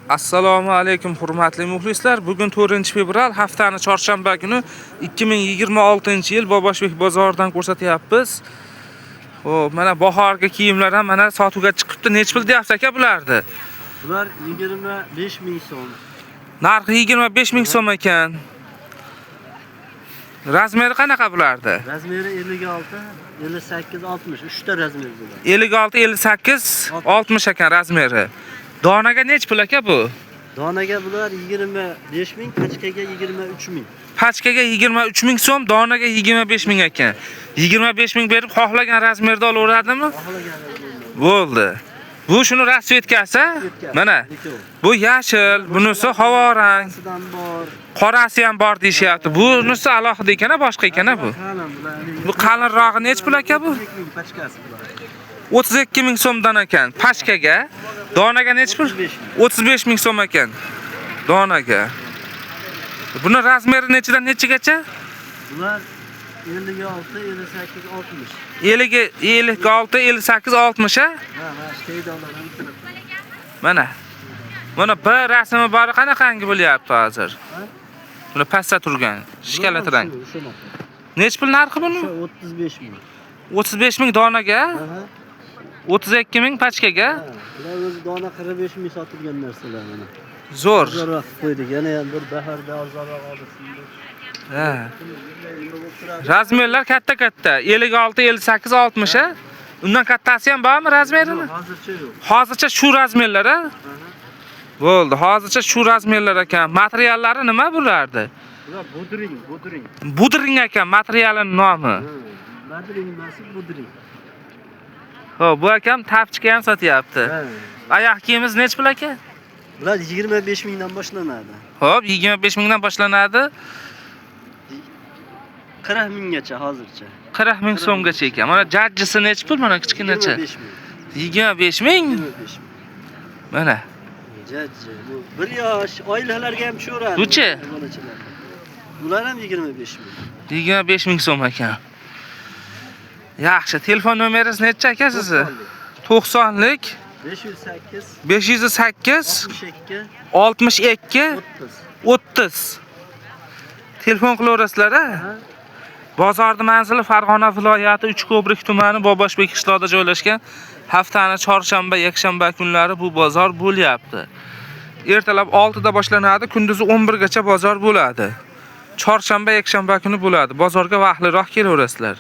Assalomu alaykum, hurmatli muxlislar. Bugun 4-fevral, haftani chorshanba kuni, 2026-yil Boboshbek bozoridan ko'rsatyapmiz. Xo'p, mana bahorgi kiyimlar ham mana sotuvga chiqibdi. Nechi pul deyapsiz, aka, bularni? Bular 25 ming so'm. Narxi 25 ming so'm ekan. Размер i qanaqa bularni? Размер i 56, 58, 60. 3 ta размер bular. 56, 58, 60 ekan размер i. Donaga nechi pul, aka, bu? Donaga bular 25 ming, pachkaga 23 ming. Pachkaga 23 ming so'm, donaga 25 ming ekan. 25 ming berib xohlagan размер da olaveradimi? Xohlagan размер da. Bo'ldi. Bu shuni расцветка si? Mana. Bu yashil, bunisi havo rang, Qorasidan bor. Qorasi ham bor deyishyapti. Bunisi alohida ekan, boshqa ekan bu. Qalin bular. Bu qalinrog'i nechi pul, aka, bu? 32 ming pachkasi bular. 32 ming so'mdan ekan pachkaga. Donaga nechi pul? 35 ming. 35 ming so'm ekan donaga. Buni размер i nechidan nechigacha? Bular 56, 58, 60. 50, 56, 58, 60, ha? Ha, mana shu tegdonlar ham turibdi. Mana. Mana bir rasmi bor, qanaqangi bo'lyapti hozir? Ha? Buni pastda turgan, шоколад rang. Shunaqa. Nechi pul narxi buni? Shu 35 ming. 35 ming donaga, Aha. 32 ming pachkaga. Ha, bular o'zi dona 45 ming sotilgan narsalar mana. Zo'r. Arzonroq qilib qo'ydik. Yana ham bir bahorda arzonroq olsin deb. Ha. Nima bo'lib turadi? Размер lar katta-katta. 56, 58, 60, ha? Undan kattasi ham bormi размер ini? Yo'q, hozircha yo'q. Hozircha shu размер lar, ha? Aha. Bo'ldi. Hozircha shu размер lar ekan. Materiallari nima bulardi? Bular bodring, bodring. Budring ekan materialining nomi. Ha, bodring emas, bodring. Xo'p, bu akam тапочка ham sotyapti. Ha. Oyoq kiyimiz nechi pul, aka? Bular 25 mingdan boshlanadi. Xo'p, 25 mingdan boshlanadi. 40 minggacha hozircha. 40 ming so'mgacha ekan. Mana jajjisi nechi pul? Mana kichkinacha. 25 ming. 25 ming. 25 ming. Mana. Jajji. Bu bir yosh oilalarga ham tushaveradi. Buchi? Bolachalar. Bular ham 25 ming. 25 ming so'm ekan. Yaxshi, telefon nomeringiz nechi, aka, sizni? 90lik 508 508 62 62 30. 30. Telefon qilaverasizlar, a? Ha? Bozorning manzili Farg'ona viloyati Uchko'prik tumani Boboshbek qishlog'ida joylashgan. Haftani chorshanba, yakshanba kunlari bu bozor bo'lyapti. Ertalab 6 da boshlanadi, kunduzi 11 gacha bozor bo'ladi. Chorshanba, yakshanba kuni bo'ladi. Bozorga vaqtliroq kelaverasizlar.